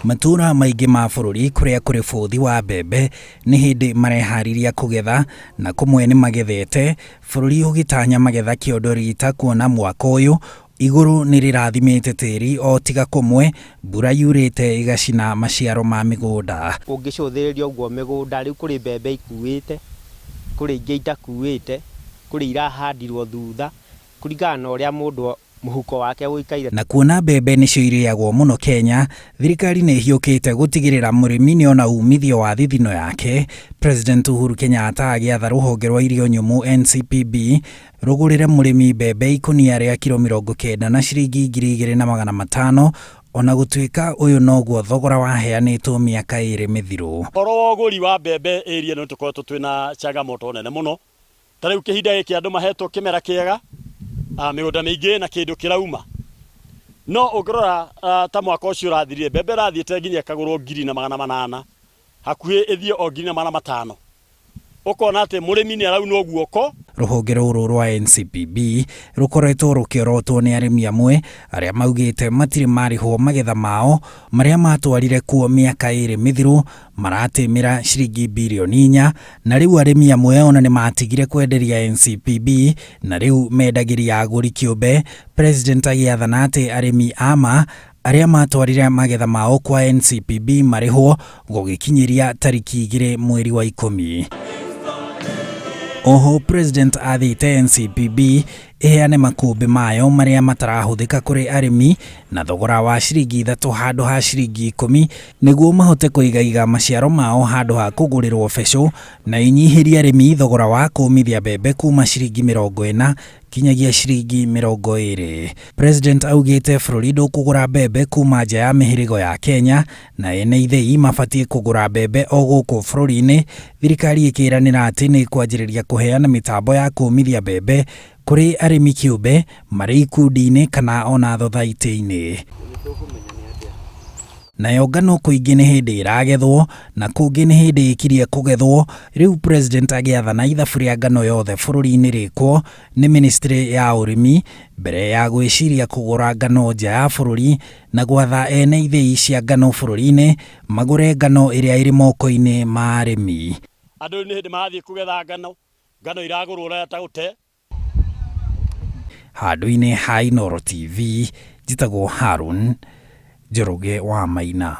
Matũũra maingĩ ma bũrũri kũrĩa kũrĩ bũthi wa mbembe nĩ hĩndĩ mareharĩria kũgetha na kũmwe nĩ magethete, bũrũri ũgĩtanya magetha kĩondo rita kuona mwaka ũyũ igũrũ nĩ rĩrathimĩte tĩri o tiga kũmwe mbura yurĩte ĩgacina maciaro ma mĩgũnda. Ũngĩcũthĩrĩria ũguo mĩgũnda rĩu kũrĩ mbembe ikuĩte, kũrĩ ingĩ itakuĩte, kũrĩ irahandirwo thutha, kũringana na ũrĩa mũndũ mũhuko wake ũikaire. Na kuona mbembe nĩcio irĩagwo mũno Kenya, thirikari nĩ ĩhiũkĩte gũtigĩrĩra mũrĩmi nĩona umithio wa thithino yake. President Uhuru Kenyatta agĩatha rũhonge rwa irio nyũmũ NCPB rũgũrĩre mũrĩmi mbembe ikũnia rĩa kiro 90 na ciringi 2500 ona gũtuĩka ũyũ noguo thogora waheanĩtwo mĩaka 2 mĩthiru. Ũhoro wa ũgũri wa mbembe area ĩno nĩtũkoretwo twĩna changamoto nene mũno. Ta rĩu kĩhinda gĩkĩ andũ mahetwo kĩmera kĩega, mĩgũnda mĩingĩ ĩna kĩndũ kĩrauma. No ũngĩrora ta mwaka ũcio ũrathirire, mbembe ĩrathiĩte nginya ĩkagũrwo 1800, hakuhĩ ĩthiĩ o 1500. Ũkona atĩ mũrĩmi nĩ araunwo guoko. Rũhonge rũrũ rwa NCPB rũkoretwo rũkĩorotwo nĩ arĩmi amwe arĩa maugĩte matirĩ marĩhwo magetha mao marĩa matwarire kuo mĩaka 2 mĩthiru maratĩmĩra ciringi birioni 4 na rĩu arĩmi amwe ona nĩ matigire kwenderia NCPB na rĩu mendagĩria agũri kĩũmbe. President agĩathana atĩ arĩmi a ma arĩa matwarire magetha mao kwa NCPB marĩhwo gũgĩkinyĩria tariki 2 mweri wa 10. Oho President athĩte NCPB ĩheane makũmbĩ mayo marĩa matarahũthĩka kũrĩ arĩmi na thogora wa ciringi 3 handũ ha ciringi 10 nĩguo mahote kũigaiga maciaro mao handũ ha kũgũrĩrwo becũ na ĩnyihĩrie arĩmi thogora wa kũmithia mbembe kuma ciringi 40 kinyagia ciringi 20. President augĩte bũrũri ndũkũgũra mbembe kuma nja ya mĩhĩrĩgo ya Kenya na ene ithĩi mabatiĩ kũgũra mbembe o gũkũ bũrũri-inĩ, thirikari ĩkĩranĩra atĩ nĩ kwanjĩrĩria kũheana mĩtambo ya kũmithia mbembe kũrĩ arĩmi kĩũmbe marĩ ikundi-inĩ kana ona thothaitĩ-inĩ. Nayo ngano kũingĩ nĩ hĩndĩ ĩragethwo na kũngĩ nĩ hĩndĩ ĩkirie kũgethwo. Rĩu President agĩathana ithabu rĩa ngano yothe bũrũri-inĩ rĩkwo nĩ ministry ya ũrĩmi mbere ya gwĩciria kũgũra ngano nja ya bũrũri na gwatha ene ithĩi cia ngano bũrũri-inĩ magũre ngano ĩrĩa ĩrĩ moko-inĩ ma arĩmi. Andũ nĩ hĩndĩ marathiĩ kũgetha ngano, ngano iragũrwo ũrĩa ta gũte. Handũ-inĩ ha Inooro TV, njĩtagwo Harun Njoroge wa Maina.